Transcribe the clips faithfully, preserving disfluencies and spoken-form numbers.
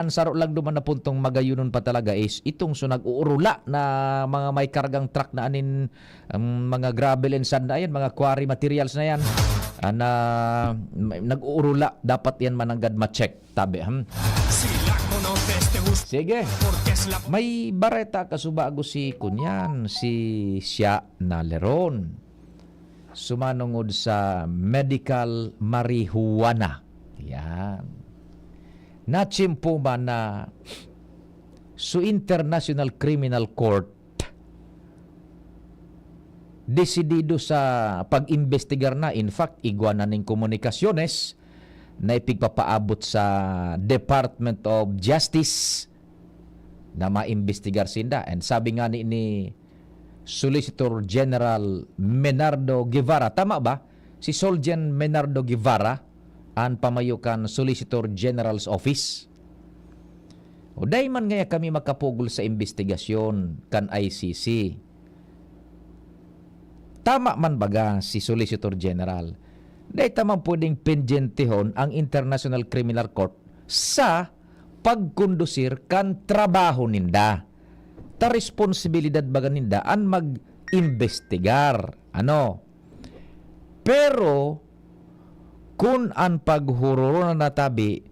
Ang saro lang duman na puntong magayunon pa talaga is itong so nag-uurula na mga may kargang truck na anin, um, mga gravel and sand na yan, mga quarry materials na yan, ah, na may- nag-uurula, dapat yan mananggad ma-check, tabi, hmm? Sige. May bareta kasubago si kunyan, si Siya Naleron. Sumanungod sa medical marijuana. Yan. Natsimpuman na su International Criminal Court desidido sa pag-imbestigar na. In fact, igwa na ning komunikasyones na ipigpapaabot sa Department of Justice na maimbestigar sinda. And sabi nga ni, ni Solicitor General Menardo Guevara, tama ba? Si Solgen Menardo Guevara, an pamayo kan Solicitor General's Office. O dai man ngaya kami makapugol sa imbestigasyon kan I C C. Tama man baga si Solicitor General? Dai ta man pwedeng pendyentehon ang International Criminal Court sa pagkondusir kan trabaho ninda. Ta responsibilidad baga ninda an mag-imbestigar. Ano? Pero, kun an paghuroronan na tabi,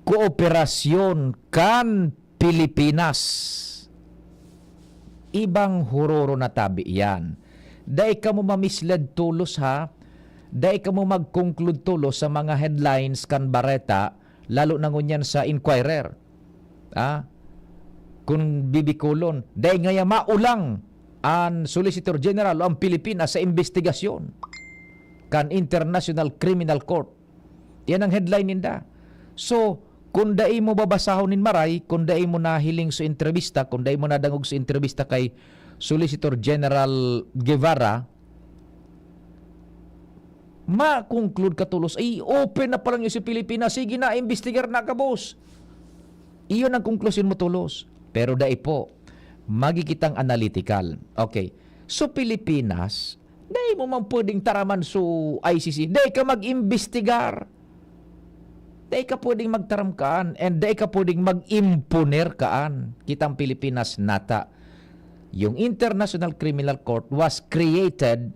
kooperasyon kan Pilipinas, ibang huroro na tabi iyan. Dai kamo ma-misled tolos, ha? Dai kamo mag-conclude tolos sa mga headlines kan bareta, lalo na ngunyan sa Inquirer. Ah, kun bibikolon, dai ngaya maulang an Solicitor General o ang Pilipinas sa imbestigasyon kan International Criminal Court. Yan ang headline ninda. So, kung dai mo babasahon nin maray, kung dai mo nahiling sa entrevista, kung dai mo nadangog sa entrevista kay Solicitor General Guevara, ma-conclude ka tolos, "Ay, open na palan si Pilipinas. Sige na, imbestigar na ka, boss." Iyon ang konklusyon mo tolos. Pero dai po. Magigitang analytical. Okay. So, Pilipinas, dai mo man pwedeng taraman so I C C. Dai ka mag-imbestigar. Dai ka pwedeng magtaram kaan, and dai ka pwedeng mag-imponer kaan. Kitang Pilipinas nata. Yung International Criminal Court was created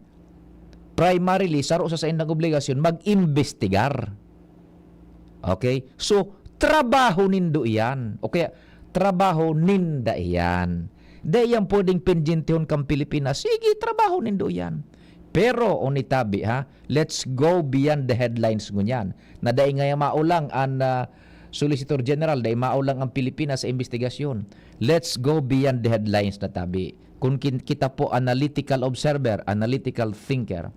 primarily, saro sa saindang obligasyon, mag-imbestigar. Okay? So, trabaho nindo iyan. O kaya, trabaho ninda iyan. Dai yan pwedeng pendyentehon kan Pilipinas. Sige, trabaho nindo iyan. Pero, onitabi, ha, let's go beyond the headlines ngunyan. Na dai ngaya maulang an, ah, Solicitor General, dai maulang ang Pilipinas sa imbestigasyon. Let's go beyond the headlines na tabi. Kung kin-, kita po analytical observer, analytical thinker,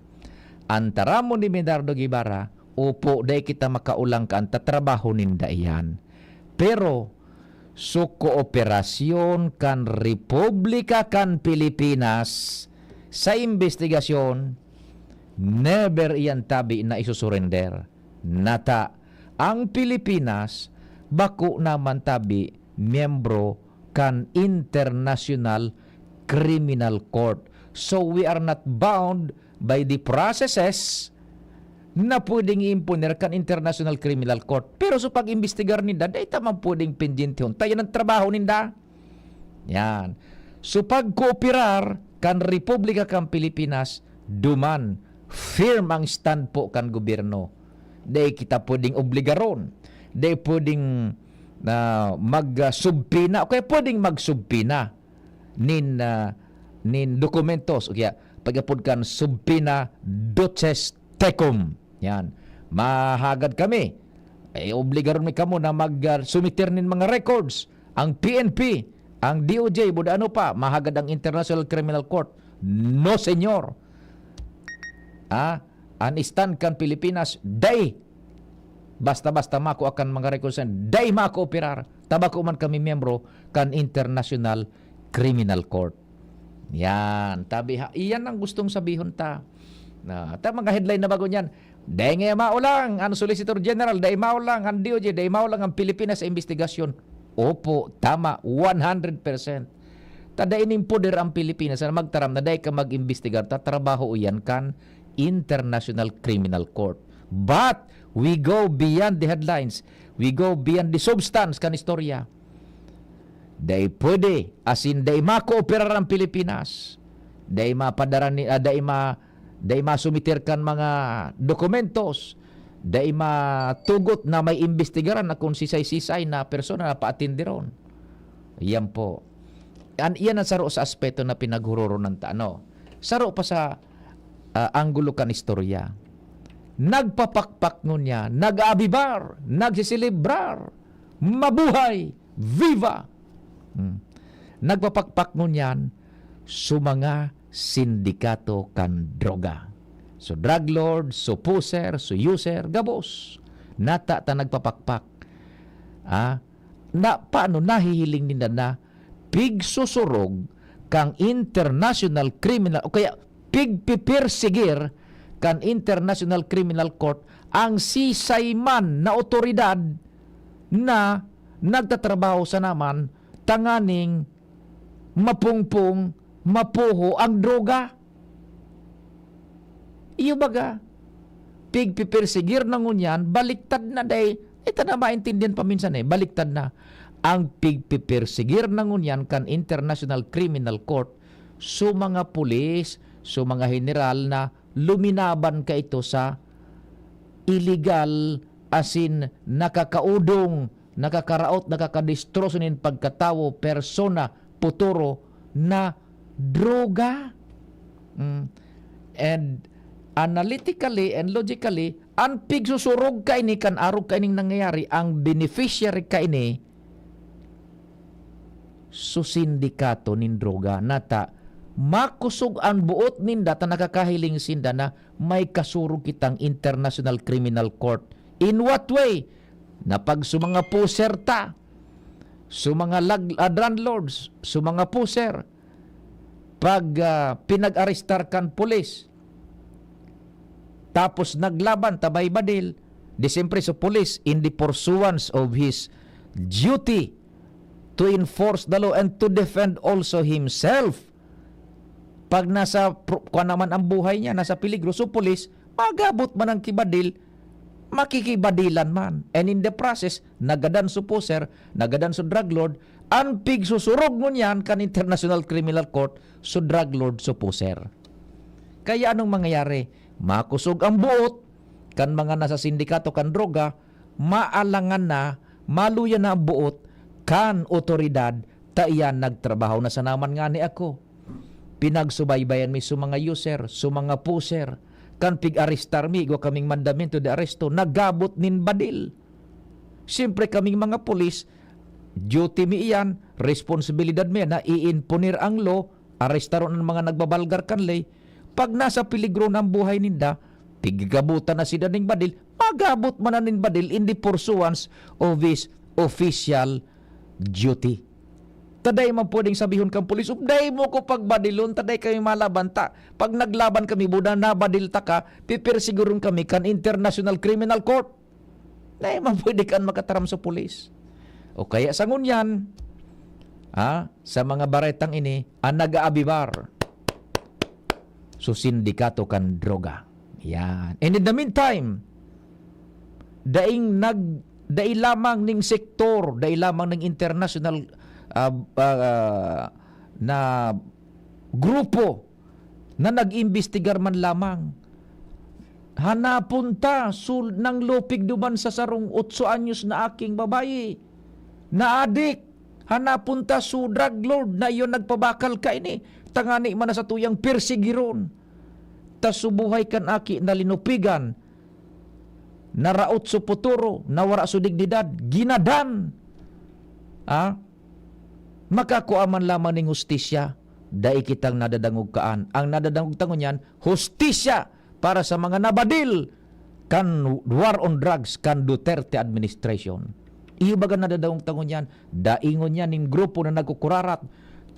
an taramon ni Medardo Guevara, opo, dai kita makaulang kan tatrabaho ninda iyan. Pero, so kooperasyon kan Republika kan Pilipinas sa imbestigasyon, never iyan tabi na isusurrender. Nata, ang Pilipinas, bako naman tabi miyembro kan International Criminal Court. So, we are not bound by the processes na pwedeng iimponer kan International Criminal Court. Pero sa pag-imbestigar ninda, dai ta man pwedeng pendyentehon. Ta yan ang trabaho ninda. Yan. So, pagkooperar kan Republika kan Pilipinas, duman, firm ang stand po kan gobyerno. Dai kita pwedeng obligaron. Dai pwedeng, ah, mag, ah, subpoena. O kaya pwedeng magsubpoena nin, ah, nin dokumentos. O kaya, pag-apod kan subpoena duces tecum. Yan. Mahagad kami. Eh, obligaron mi kamo na mag, ah, sumiter nin mga records. Ang P N P, ang D O J, buda ano pa, mahagad ang International Criminal Court. No, senyor. Ah, an stand kan Pilipinas, dai. Basta-basta makua kan mga records na, dai makooperar. Ta bako man kami miyembro kan International Criminal Court. Yan. Tabi ha, iyan ang gustong sabihon ta. Na, ta mga headline na bago niyan, "Dai ngaya maulang an Solicitor General, dai maulang an D O J, dai maulang ang Pilipinas sa imbestigasyon." Opo, tama, one hundred percent. Ta dai nin poder ang Pilipinas na magtaram na dai ka mag-imbestigar, ta trabaho iyan kan International Criminal Court. But We go beyond the headlines. We go beyond the substance kan istorya. Dai pwede, asin dai makooperar ang Pilipinas. Dai mapadara ni, ah, dai ma-, dai masumiter kan mga dokumentos. Dai matugot na may imbestigaran na kung sisay-sisay na persona na paatinderon. Yan po. An, yan ang saro sa aspeto na pinaghuroronan ta, ano? Saro pa sa, ah, anggulo kan istorya. Nagpapakpak ngunyan, nag-aabibar, nagsiselebrar, mabuhay, viva! Hmm. Nagpapakpak ngunyan sa mga sindikato kan droga. So drug lord, so pusher, so user, gabos. Nata ta nagpapakpak. Ah, na, paano nahihiling ninda na pigsusurog kang international criminal o kaya pigpipersigir kan International Criminal Court ang sisay man na otoridad na nagtatrabaho sa naman tanganing mapungpong, mapuho ang droga. Iyo baga, pigpipersigir na ngunyan, baliktad na day. Ito na maintindihan paminsan eh, baliktad na. Ang pigpipersigir na ngunyan kan International Criminal Court, so mga pulis, so mga general na luminaban kaito sa illegal, asin nakakaudong, nakakaraot, nakakadestroso nin pagkatawo, persona, puturo na droga. Mm. And analytically and logically, an pigsusurog kaini kan arog kaining nangyayari, ang beneficiary kaini, so sindikato nin droga. Nata, makosog an boot ninda ta nakakahiling sinda na may kasurog kitang International Criminal Court. In what way? Na pag sa mga pusher ta, sa mga lag-, ah, landlords, sa mga pusher, pag, ah, pinag-arestar kan pulis, tapos naglaban ta may badil, di siyempre sa pulis, in the pursuance of his duty to enforce the law and to defend also himself. Pag nasa pro-, kwan naman ang buhay niya, nasa peligro, so pulis, magabot man ang kibadil, makikibadilan man. And in the process, nagadan so pusher, nagadan so drug lord, an pigsusurog ngunyan kan International Criminal Court, so drug lord, so pusher. Kaya anong mangyayari? Makosog ang boot kan mga nasa sindikato kan droga, maalangan na, maluya na ang boot kan otoridad, ta iyan nagtrabaho na sa naman ngani ako. Pinagsubaybayan mi sa mga user, sa mga pusher. Kan pig-arestar mi, igwa kaming mandamiento de aresto, nagabot nin badil. Siyempre kaming mga pulis, duty mi iyan, responsibilidad mi na i-imponer ang law, arestaron ang mga nagbabalgar kan ley. Pag nasa peligro na ang buhay ninda, pigigabutan na sila ning badil, magabot man na nin badil in the pursuance of his official duty. Taday man pwedeng sabihon kang pulis, "Ub, dai mo ko pagbadilon, taday kami malaban ta. Pag naglaban kami, buda nabadil ta ka, pipersiguron kami kan International Criminal Court." Dai man pwede kan makataram sa pulis. O kaya sa ngunyan, ah, sa mga baretang ini, ang nag-aabibar, so sindikato kan droga. Yan. And in the meantime, daing nag-, dai lamang ning sektor, dai lamang ning international, ah, ah, na grupo na nag-imbestigar man lamang. Hanapon ta, sul-, nanglupig duman sa sarong otso anyos na aking babayi, na adik. Hanapon ta, su drug lord na iyon nagpabakal kaini, tangani man na satuyang persigiron. Ta su buhay kan aki na linupigan, naraot su puturo, nawara su dignidad, ginadan. Ah? Makakua man lamang ning hustisya, dai kitang nadadangog kaan. Ang nadadangog ta ngunyan, hustisya para sa mga nabadil kan war on drugs kan Duterte administration. Iyo baga nadadangog ta ngunyan, dai ngunyan ning grupo na nagkukurarat,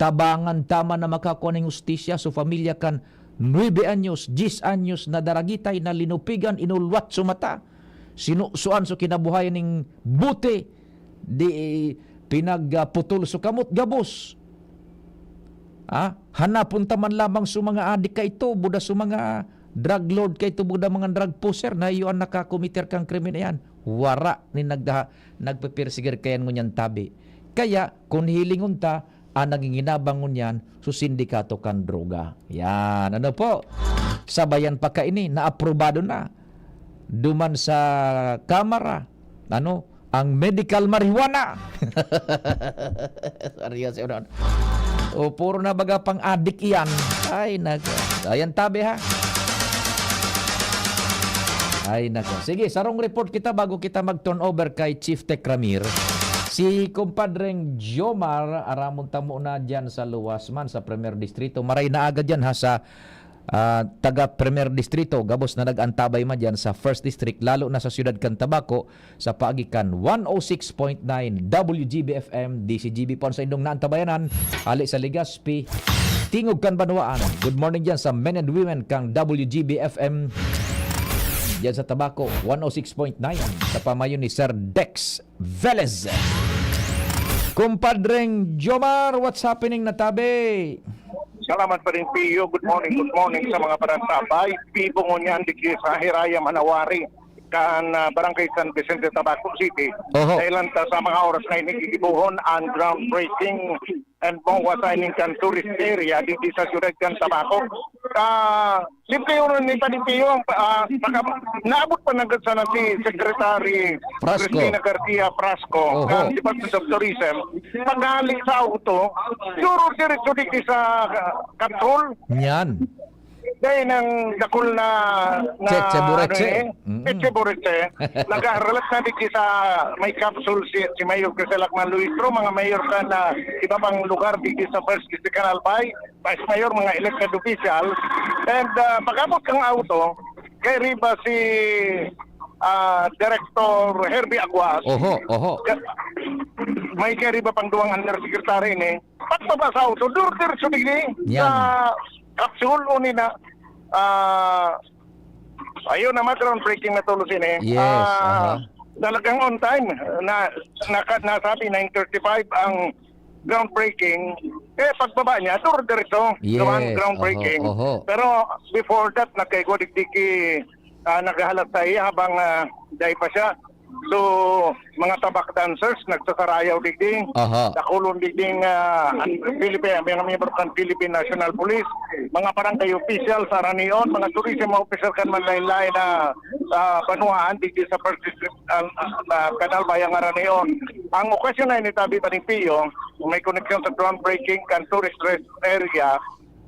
tabangan ta man na makakua ning hustisya so pamilya kan nuebe anyos, diyes anyos na daragitay na linupigan, inulwat so mata, sinusuan so kinabuhayan ning bote, di pinagputol so kamot gabos. Ah, hanapon ta man lamang so mga adik kaito, buda so mga Drug lord kay tubod ang mga drug pusher na iyo ang nakakomiter kang krimen na yan. Wara ni nagdaha, nagpepersigir kayan ngunyan tabi. Kaya, kung hilingon ta, ang nanginginabang ngunyan, su sindikato kan droga. Yan, ano po? Sabayan pa kaini, naaprobado na. Duman sa Kamara, ano, ang medical marijuana. Seryoso nun. O, puro na baga pang adik iyan. Ay, nako. Ayan, tabi, ha? Ay, nako. Sige, sarong report kita bago kita mag-turnover kay Chief Tech Ramir. Si Kumpadreng Jomar, aramon tamo na dyan sa luwas man, sa Primer Distrito. Maray na aga dyan, ha, sa ah, taga Primer Distrito, gabos na nag-antabay man diyan sa First District, lalo na sa siyudad kan Tabaco, sa paagi kan one oh six point nine W G B F M, D C G B po sa indong naantabayanan, hali sa Legazpi, Tingog kan Banwaan. Good morning diyan sa men and women kang W G B F M diyan sa Tabaco, one oh six point nine, sa pamayo ni Sir Dex Velez. Kumpadreng Jomar, what's happening na tabi? Salamat pa rin, Pio. Good morning, good morning sa mga parantabay. Bibo ngunyan digdi sa Hiraya, Manawari, kan, ah, Barangay San Vicente, Tabaco City. Oho. Dahil lang ta sa mga oras na ini gigibohon ang groundbreaking and Bongwa signing kan tourist area digdi sa siyudad kan Tabaco. Ah, simple yun ni Panitiyo, ah, naka-, naabot pa na gud sana si Secretary Frasco. Cristina Garcia Frasco, Oho. kan Department of Tourism. Paghali sa auto, duro diretso digdi sa, ah, Kapsul. Yan. Dahil ng dakul na, na Cheche Bureche. ano eh, Mm. Cheche Bureche. Nagkaralat na digdi sa may Kapsul si, si Mayor Crisel Akman Luistro, mga mayor sa na iba pang lugar digdi sa First District kan Albay, Vice Mayor, mga elected official. And, ah, pag-abot kang auto, kay riba si, ah, Director Herbie Aguas. Oho, oho. Ka-, may kay riba pang duwang undersecretary ni. Pagbaba sa auto, dur-, diretso digdi Yan. sa Kapsul, uni na. Ah, ayun na, groundbreaking na tulos ini. Yes, Ah, aha. Talagang on time. Na, naka-, nasabi, nine thirty-five ang groundbreaking. Eh, pagbaba niya, dur-, diretso. Yes, Gawa ang groundbreaking. oho, oho. Pero before that, nagkaigwa digdi ki, ah, naghahalat sa iya habang, ah, dai pa siya. So, mga tabak dancers, nagsasarayaw digdi. Aha. Dakulon digding, ah, ang Philippine, mga miyembro kan Philippine National Police, mga barangay official sa Ranion, mga tourism officer kan manlain-lain na, ah, banwaan digdi sa First District, ah, ah, kan Albay, Ranion. Ang okasyon na ini, tabi pa ni Pio, may koneksyon sa groundbreaking kan tourist rest area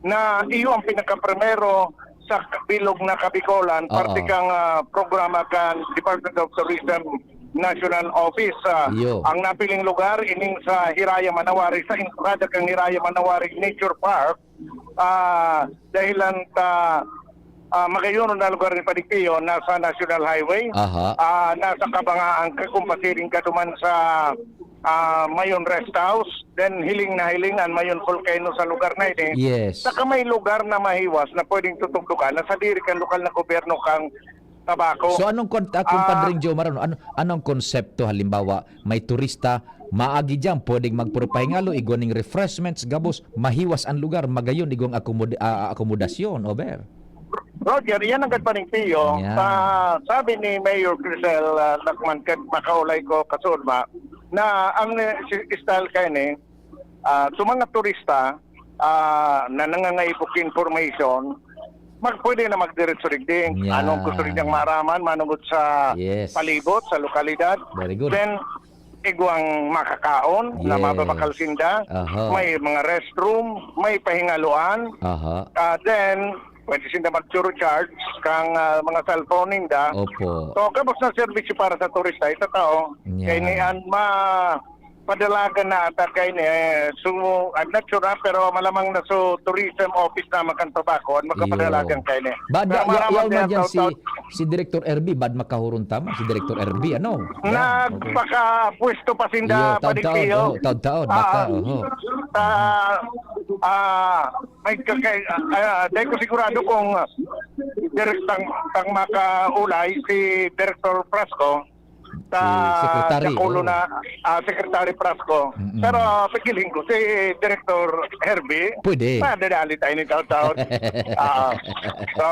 na iyo ang pinakaprimero sa bilog na Kabikolan, Oo. parte kang, ah, programa kan Department of Tourism National Office. Ah, Iyo. ang napiling lugar, ining sa Hiraya Manawari, sa entrada kan Hiraya Manawari Nature Park, ah, dahilan ta, ah, magayon na lugar ni Padigpio, nasa National Highway, Aha. ah, nasa kabangaan ka kung pasiring ka duman sa, ah, Mayon Rest House, then hiling na hiling an Mayon Volcano sa lugar na ini. Yes. Saka may lugar na mahiwas na pwedeng tutugdukan na sadiri kan lokal na gobyerno kan Tabaco. So, anong kon-, ah, Ah. Kumpadring Jomar, ano, ano, anong konsepto? Halimbawa, may turista, maagi diyan, pwedeng magpurupahingalo, igwa ning refreshments, gabos, mahiwas ang lugar, magayon, igwang akomod-, ah, akomodasyon, over. Roger, yan ang kadpaning Pio. Yan. Sa, sabi ni Mayor Crisel, ah, Lacman, kat makaulay ko, kasulba, na ang, eh, si-, style kayo ni, ah, sa mga turista, ah, na nangangaipo ki information, mag-, pwede na magdiretso digdi. Yan. Anong gusto niyang maaraman, manungod sa Yes. palibot, sa lokalidad. Very good. Then, igwang makakaon na Yes. mababakal sinda. Aha. May mga restroom, may pahingaluan. Aha. Ah, then, pwede sinda mag-recharge kang, ah, mga cellphone ninda. Opo. So, gabos na serbisyo para sa turista, ito tao. Yan. Kaya ni an ma-, padalagan na ata kay ni, eh, so, I'm not sure, ah, pero malamang na so tourism office naman kan Tabaco, ang makapadalagan Iyo. kay ni. Ba, Kaya ya-, ya-, maramang yaw na niya dyan si, taon-taon. si Director R B, bad makahuron tama, si Director R B, ano? Yan, okay. Nagpakapwesto pa sinda, Iyo, taon-taon, Padigpio. oo, taon-taon, Ah, baka, oho. ah, ah, may kakay-, ah, ah, dahil ko sigurado kung, ah, direktang, tang makaulay si Director Frasco, sa si Secretary, Jaculo oh. na, ah, Secretary Prasco. Mm-mm. Pero pigilin ko si Director Herbie. Pwede. Madadali tayo ni taon-taon. Ah, so,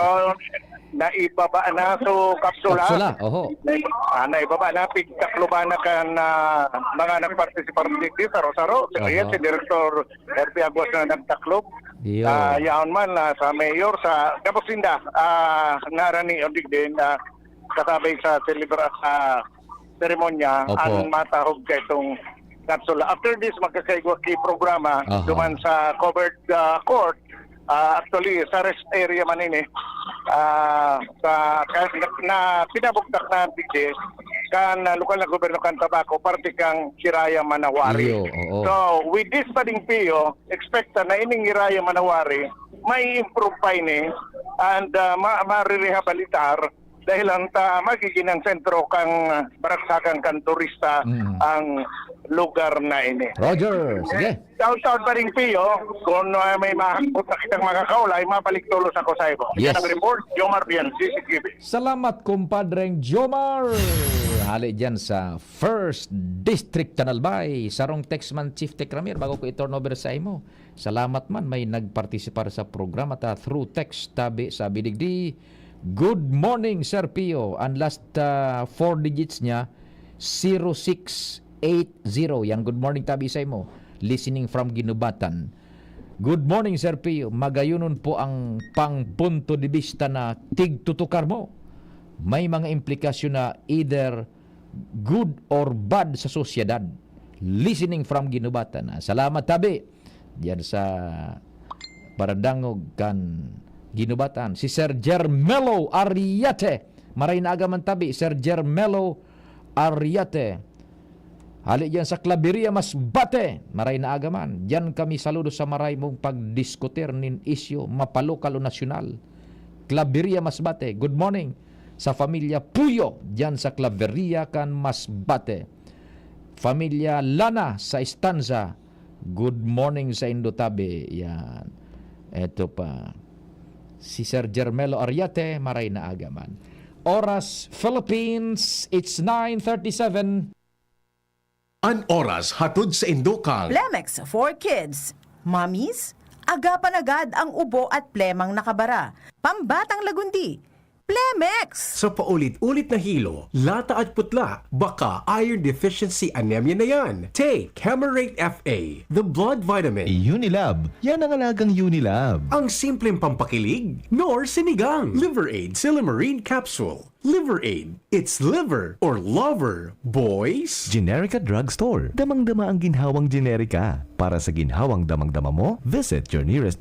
naibaba na so kapsula. Kapsula, oho. Ah, naibaba na, pigtakloban na kan, ah, mga nagpartisipar digdi, saro-saro. Oho. Ayan, si Director Herbie Aguas na nagtaklob. Iyo. Ah, yaon man, ah, sa mayor, sa gabos ninda, ah, narani o digdi na kasabay sa celebra-, sa seremonya, Opo. ang matahog kaitong kapsula. After this, magkakaigwa ki programa Aha. duman sa covered, ah, court. Ah, actually, sa rest area man ini. Ah, sa, ka-, na, na pinabugtak na digdi kan, ah, lokal na gobyerno kan Tabaco, parte kang Hiraya Manawari. Iyo, oo. So, with this pa ding Pio, expect na ining Hiraya Manawari, may improve pa ini and, ah, ma-, marirehabilitar dahil ang ta-, magiging ang sentro kang baragsakan kan turista Mm. ang lugar na ini. Roger, sige. Taon-taon pa rin, Pio, kung, ah, may mahakot na kitang makakaulay, mabalik tulos ako sa ibo. Yan Yes. ang report, Jomar Bian, C C T V. Salamat, kumpadreng Jomar. Hali dyan sa First District, Tanalbay. Sarong text man, Chief Tech Ramir, bago ko i-turn over sa imo. Salamat man, may nagpartisipar sa programa ta through text, tabi sa bidigdi. Good morning, Sir Pio. Ang last, ah, four digits niya, zero six eight zero. Yang good morning, tabi sa imo. Listening from Ginubatan. Good morning, Sir Pio. Magayonon po ang pang punto de vista na tigtutukar mo. May mga implikasyon na either good or bad sa sosyedad. Listening from Ginubatan. Ah, salamat, tabi. Diyan sa Paradangog kan Ginubatan. Si Sir Jermelo Ariate. Maray na aga man, tabi. Sir Jermelo Ariate. Hali diyan sa Claveria, Masbate. Maray na aga man. Diyan kami saludo sa maray mong pagdiskutir nin isyu, mapalokal o nasyonal. Claveria, Masbate. Good morning sa familia Puyo diyan sa Claveria kan Masbate. Familia Lana sa Estanza. Good morning sa indo, tabi. Yan. Eto pa. Si Sir Jermelo Ariate, maray na aga man. Oras, Philippines, it's nine thirty-seven. An oras hatod sa indo kang Plemex for Kids. Mommies, agapan agad ang ubo at plemang nakabara. Pambatang lagundi, Plemex! Sa paulit-ulit na hilo, lata at putla, baka iron deficiency anemia na yan. Take Camerate F A, the blood vitamin. Unilab, yan ang alagang Unilab. Ang simpleng pampakilig, nor sinigang. Liver Aid Silymarin Capsule. Liver Aid, it's liver or lover, boys. Generica Drugstore. Damang-dama ang ginhawang Generica. Para sa ginhawang damang-dama mo, visit your nearest